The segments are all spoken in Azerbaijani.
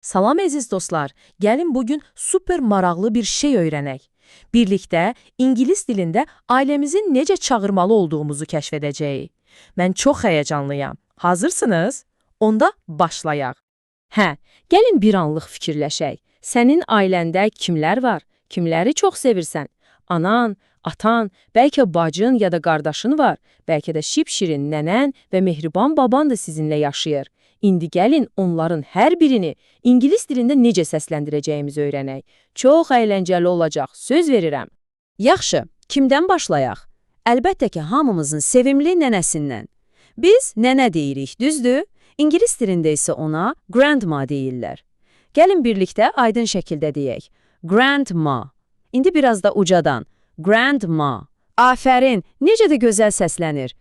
Salam əziz dostlar, gəlin bugün super maraqlı bir şey öyrənək. Birlikdə ingilis dilində ailəmizi necə çağırmalı olduğumuzu kəşf edəcəyik. Mən çox həyəcanlıyam. Hazırsınız? Onda başlayaq. Hə, gəlin bir anlıq fikirləşək. Sənin ailəndə kimlər var? Kimləri çox sevirsən? Anan, atan, bəlkə bacın ya da qardaşın var. Bəlkə də şipşirin nənən və mehriban baban da sizinlə yaşayır. İndi gəlin onların hər birini ingilis dilində necə səsləndirəcəyimizi öyrənək. Çox əyləncəli olacaq, söz verirəm. Yaxşı, kimdən başlayaq? Əlbəttə ki, hamımızın sevimli nənəsindən. Biz nənə deyirik, düzdür? İngilis dilində isə ona grandma deyirlər. Gəlin birlikdə aydın şəkildə deyək. Grandma. İndi biraz da ucadan. Grandma. Afərin, necə də gözəl səslənir.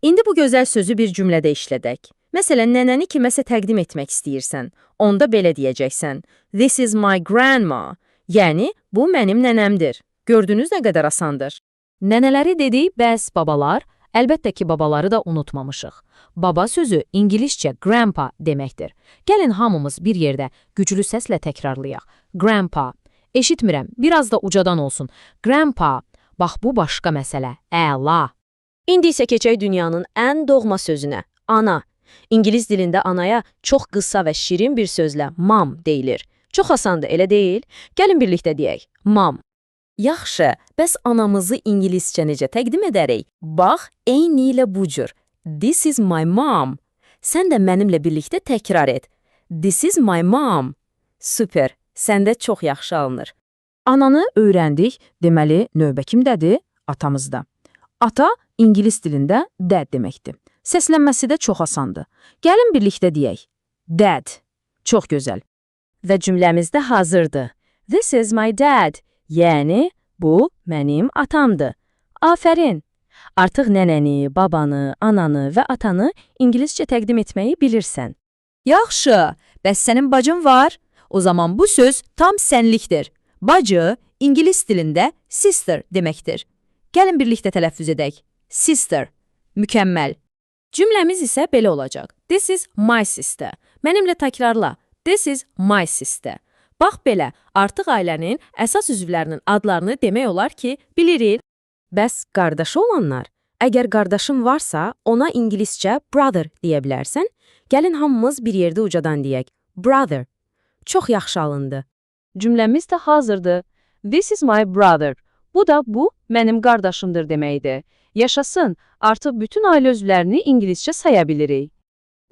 İndi bu gözəl sözü bir cümlədə işlədək. Məsələn, nənəni kiməsə təqdim etmək istəyirsən. Onda belə deyəcəksən. This is my grandma. Yəni, bu mənim nənəmdir. Gördünüz nə qədər asandır. Nənələri dedik, bəs babalar? Əlbəttə ki, babaları da unutmamışıq. Baba sözü ingiliscə grandpa deməkdir. Gəlin hamımız bir yerdə güclü səslə təkrarlayaq. Grandpa. Eşitmirəm, biraz da ucadan olsun. Grandpa. Bax, bu başqa məsələ. Əla. İndi isə keçək dünyanın ən doğma sözünə, ana. İngilis dilində anaya çox qısa və şirin bir sözlə mom deyilir. Çox asandır, elə deyil? Gəlin birlikdə deyək. Mom. Yaxşı, bəs anamızı ingiliscə necə təqdim edərik? Bax, eynilə bu cür. This is my mom. Sən də mənimlə birlikdə təkrar et. This is my mom. Super, səndə çox yaxşı alınır. Ananı öyrəndik, deməli növbə kimdədir? Atamızda. Ata ingilis dilində dad deməkdir. Səslənməsi də çox asandır. Gəlin birlikdə deyək. Dad. Çox gözəl. Və cümləmiz də hazırdır. This is my dad. Yəni, bu mənim atamdır. Afərin! Artıq nənəni, babanı, ananı və atanı ingiliscə təqdim etməyi bilirsən. Yaxşı, bəs sənin bacın var? O zaman bu söz tam sənlikdir. Bacı ingilis dilində sister deməkdir. Gəlin birlikdə tələffüz edək. Sister. Mükəmməl. Cümləmiz isə belə olacaq. This is my sister. Mənimlə təkrarla. This is my sister. Bax belə, artıq ailənin əsas üzvlərinin adlarını demək olar ki, bilirik. Bəs qardaşı olanlar? Əgər qardaşın varsa, ona ingiliscə brother deyə bilərsən. Gəlin hamımız bir yerdə ucadan deyək. Brother. Çox yaxşı alındı. Cümləmiz də hazırdır. This is my brother. Bu da bu mənim qardaşımdır deməkdir. Yaşasın, artıq bütün ailə üzvlərini ingiliscə saya bilirik.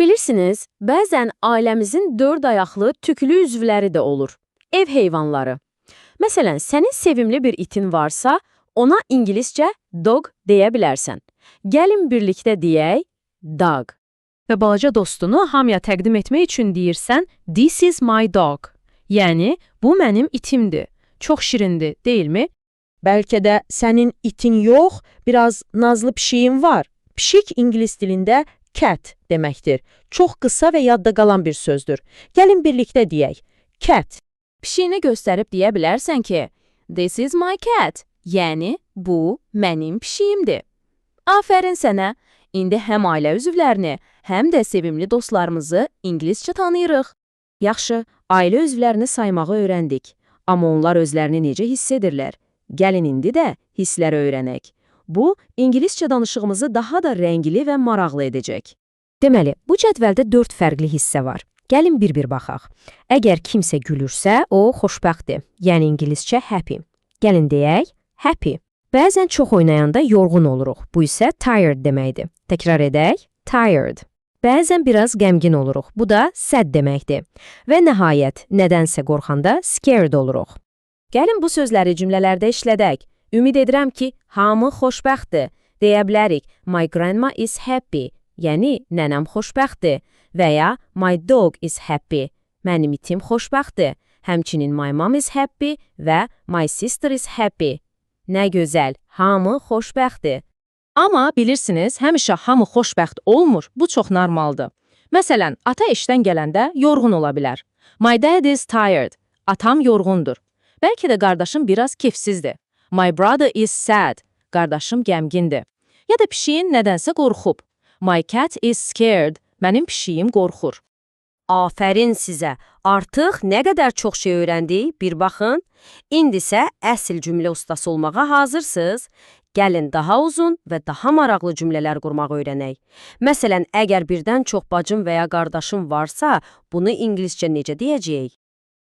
Bilirsiniz, bəzən ailəmizin dörd ayaqlı tüklü üzvləri də olur. Ev heyvanları. Məsələn, sənin sevimli bir itin varsa, ona ingiliscə dog deyə bilərsən. Gəlin birlikdə deyək, dog. Və balaca dostunu hamıya təqdim etmək üçün deyirsən, "This is my dog." Yəni, bu mənim itimdir. Çox şirindir, deyilmi? Bəlkə də sənin itin yox, biraz nazlı pişiyin var. Pişik ingilis dilində cat deməkdir. Çox qısa və yadda qalan bir sözdür. Gəlin birlikdə deyək. Cat. Pişiyini göstərib deyə bilərsən ki, "This is my cat." Yəni, bu mənim pişiyimdir. Afərin sənə. İndi həm ailə üzvlərini, həm də sevimli dostlarımızı ingiliscə tanıyırıq. Yaxşı, ailə üzvlərini saymağı öyrəndik. Amma onlar özlərini necə hiss edirlər? Gəlin indi də hissləri öyrənək. Bu, ingiliscə danışığımızı daha da rəngli və maraqlı edəcək. Deməli, bu cədvəldə dörd fərqli hissə var. Gəlin bir-bir baxaq. Əgər kimsə gülürsə, o xoşbəxtdir. Yəni ingiliscə happy. Gəlin deyək, happy. Bəzən çox oynayanda yorğun oluruq. Bu isə tired deməkdir. Təkrar edək, tired. Bəzən biraz qəmgin oluruq. Bu da sad deməkdir. Və nəhayət, nədənsə qorxanda scared oluruq. Gəlin bu sözləri cümlələrdə işlədək. Ümid edirəm ki, hamı xoşbəxtdir. Deyə bilərik, my grandma is happy. Yəni, nənəm xoşbəxtdir. Və ya my dog is happy. Mənim itim xoşbəxtdir. Həmçinin my mom is happy və my sister is happy. Nə gözəl, hamı xoşbəxtdir. Amma bilirsiniz, həmişə hamı xoşbəxt olmur. Bu çox normaldır. Məsələn, ata işdən gələndə yorğun ola bilər. My dad is tired. Atam yorğundur. Bəlkə də qardaşım biraz kefsizdir. My brother is sad. Qardaşım qəmgindir. Ya da pişiyin nədənsə qorxub. My cat is scared. Mənim pişiyim qorxur. Afərin sizə! Artıq nə qədər çox şey öyrəndik, bir baxın. İndi isə əsl cümlə ustası olmağa hazırsınız. Gəlin daha uzun və daha maraqlı cümlələr qurmağı öyrənək. Məsələn, əgər birdən çox bacım və ya qardaşım varsa, bunu ingiliscə necə deyəcəyik?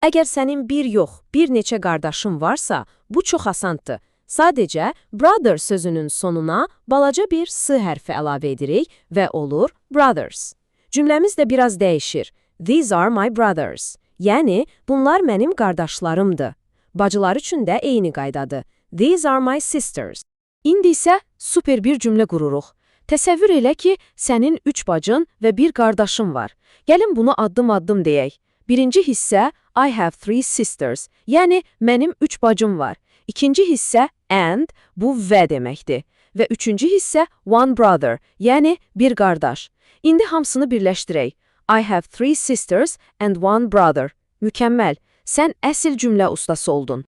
Əgər sənin bir yox, bir neçə qardaşın varsa, bu çox asandır. Sadəcə brother sözünün sonuna balaca bir s hərfi əlavə edirik və olur brothers. Cümləmiz də biraz dəyişir. These are my brothers. Yəni, bunlar mənim qardaşlarımdır. Bacılar üçün də eyni qaydadır. These are my sisters. İndi isə super bir cümlə qururuq. Təsəvvür elə ki, sənin üç bacın və bir qardaşın var. Gəlin bunu addım-addım deyək. Birinci hissə I have three sisters, yəni mənim üç bacım var. İkinci hissə and, bu və deməkdir. Və üçüncü hissə one brother, yəni bir qardaş. İndi hamısını birləşdirək. I have three sisters and one brother. Mükəmməl. Sən əsl cümlə ustası oldun.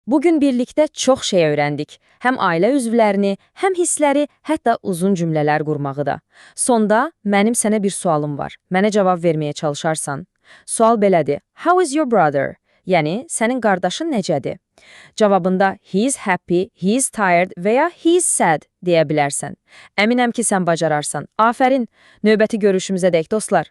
Bugün birlikdə çox şey öyrəndik. Həm ailə üzvlərini, həm hissləri, hətta uzun cümlələr qurmağı da. Sonda mənim sənə bir sualım var. Mənə cavab verməyə çalışarsan. Sual belədir. How is your brother? Yəni, sənin qardaşın necədir? Cavabında he is happy, he is tired və ya he is sad deyə bilərsən. Əminəm ki, sən bacararsan. Afərin! Növbəti görüşümüzə dək dostlar.